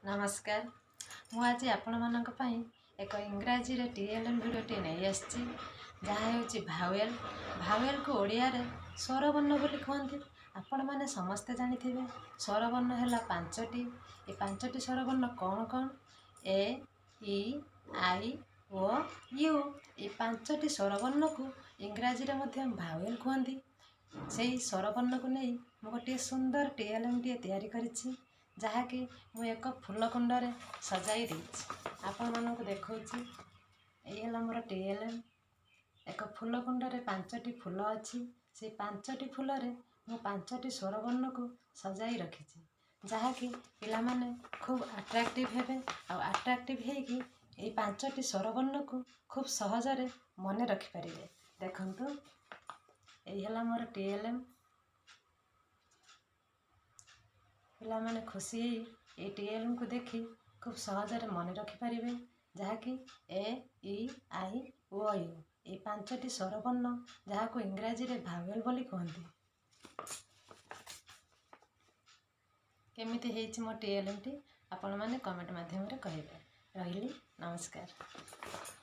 ନମସ୍କାର। ମୁଁ ଆଜି ଆପଣମାନଙ୍କ ପାଇଁ ଏକ ଇଂରାଜୀରେ ଟିଏଲ୍ଏମ୍ ଭିଡ଼ିଓଟିଏ ନେଇ ଆସିଛି, ଯାହା ହେଉଛି ଭାୱେଲ୍। ଭାୱେଲ୍କୁ ଓଡ଼ିଆରେ ସ୍ୱରବର୍ଣ୍ଣ ବୋଲି କୁହନ୍ତି। ଆପଣମାନେ ସମସ୍ତେ ଜାଣିଥିବେ, ସ୍ୱରବର୍ଣ୍ଣ ହେଲା ପାଞ୍ଚଟି। ଏ ପାଞ୍ଚଟି ସ୍ୱରବର୍ଣ୍ଣ କ'ଣ କ'ଣ? ଏ, ଇ, I, O, you. ଏ ପାଞ୍ଚଟି ସ୍ୱରବର୍ଣ୍ଣକୁ ଇଂରାଜୀରେ ମଧ୍ୟ ଭାୱେଲ୍ କୁହନ୍ତି। ସେଇ ସ୍ୱରବର୍ଣ୍ଣକୁ ନେଇ ମୁଁ ଗୋଟିଏ ସୁନ୍ଦର ଟିଏଲ୍ଏମ୍ଟିଏ ତିଆରି କରିଛି, ଯାହାକି ମୁଁ ଏକ ଫୁଲକୁଣ୍ଡରେ ସଜାଇ ଦେଇଛି। ଆପଣମାନଙ୍କୁ ଦେଖାଉଛି। ଏଇ ହେଲା ମୋର ଟିଏଲ୍ଏମ୍। ଏକ ଫୁଲକୁଣ୍ଡରେ ପାଞ୍ଚଟି ଫୁଲ ଅଛି। ସେଇ ପାଞ୍ଚଟି ଫୁଲରେ ମୁଁ ପାଞ୍ଚଟି ସ୍ୱରବର୍ଣ୍ଣକୁ ସଜାଇ ରଖିଛି, ଯାହାକି ପିଲାମାନେ ଖୁବ୍ ଆଟ୍ରାକ୍ଟିଭ୍ ହେବେ ଆଉ ଆଟ୍ରାକ୍ଟିଭ୍ ହେଇକି ଏଇ ପାଞ୍ଚଟି ସ୍ୱରବର୍ଣ୍ଣକୁ ଖୁବ୍ ସହଜରେ ମନେ ରଖିପାରିବେ। ଦେଖନ୍ତୁ, ଏଇ ହେଲା ମୋର ଟିଏଲ୍ଏମ୍। ପିଲାମାନେ ଖୁସି ହେଇ ଏଇ ଟିଏଲ୍ଏମ୍କୁ ଦେଖି ଖୁବ୍ ସହଜରେ ମନେ ରଖିପାରିବେ, ଯାହାକି ଏ, ଇ, I, O, you, ଏଇ ପାଞ୍ଚଟି ସ୍ୱରବର୍ଣ୍ଣ, ଯାହାକୁ ଇଂରାଜୀରେ ଭାୱେଲ୍ ବୋଲି କୁହନ୍ତି। କେମିତି ହେଇଛି ମୋ ଟିଏଲ୍ଏମ୍ଟି, ଆପଣମାନେ କମେଣ୍ଟ ମାଧ୍ୟମରେ କହିବେ। ରହିଲି, ନମସ୍କାର।